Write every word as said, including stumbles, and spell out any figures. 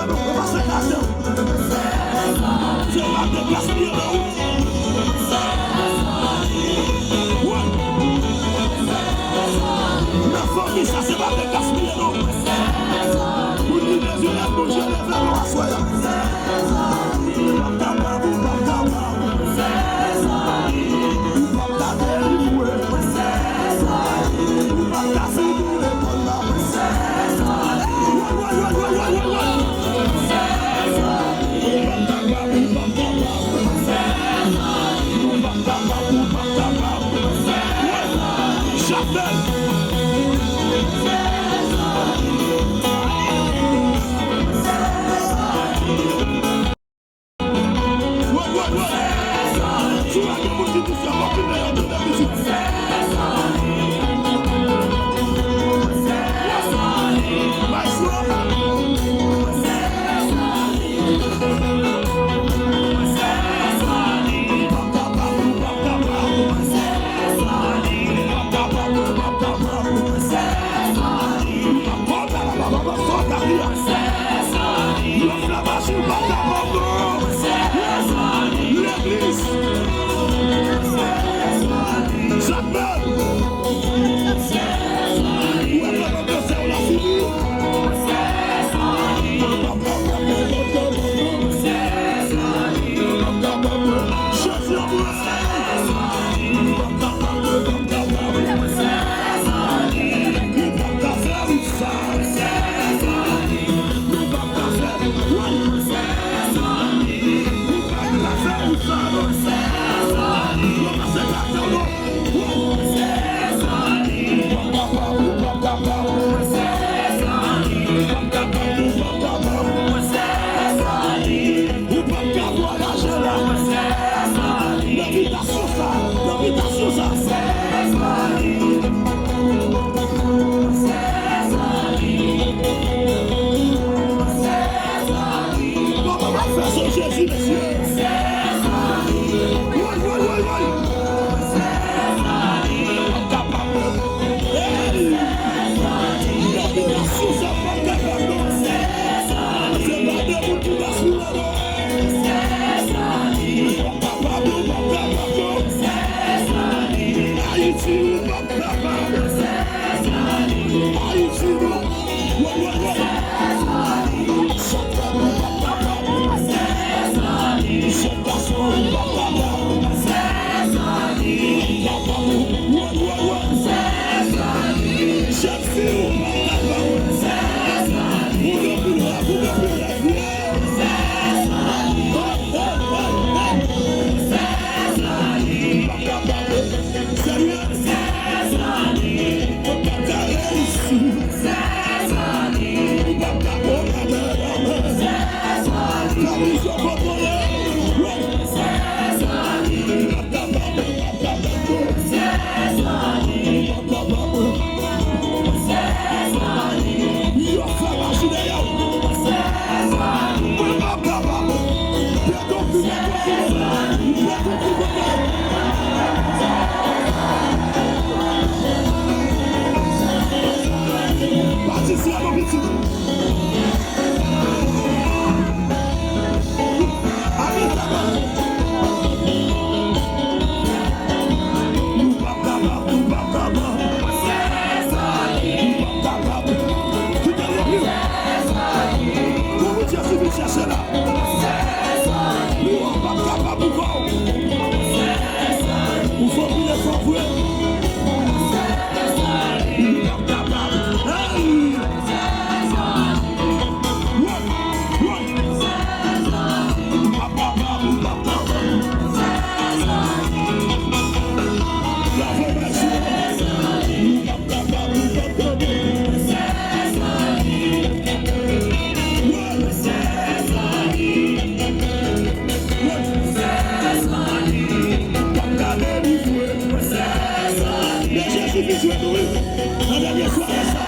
Yo pase katè. Se pa de gaspiye nan wout. Wi. Nan fanmi sa, se pa de gaspiye non. Moun ki bezwen lèv bouje, leve non aswè a. Ou p ap kapab, ou p ap kapab. Ou p ap ka delivre. Ou p ap ka fini lekòl la. Legliz. Jakmèl. Ou wè kòman kansè w la fini? Jezi anmwe. Ou p ap ka vwayaje la. Nan bitasyon sa, nan bitasyon sa. Kòman w ap fè san Jezi, mesye? Woy, woy, woy, woy. Hey! Dominasyon sa pa kapab non. Se pa de moun ki gaspiye non. Ou p ap kapab, ou p ap kapab non. Ayiti, ou p ap kapab. Ayiti, non. Woy, woy, woy. Jèn gason, ou p ap kapab. Kapab, ou p ap kapab. Woy, woy, woy. Jèn fi, ou p ap kapab. Ou gen pou lèv, ou gen pou lèv. Ou p ap kapab. Serye. Ou p ap ka reyisi. Ou p ap ka pran la. Kòm izo kokoye. Ou p ap kapab, ou p ap kapab. Ou p ap kapab. Yo fè maji dèyè w. Mwen p ap kapab. Beton ki beton ki beton. Beton ki beton. Pati sila non pitit. Amen, amen. Ou p ap kapab, ou p ap kapab. Ou p ap kapab. Kite l repli. Pou Bondye fini chèche la. Ou p ap kapab pou kò w. Ou fè pil efò vre. Ou p ap kapab. Hey! Men Jezi vin jwenn nou wi. Nan dènye sware sa.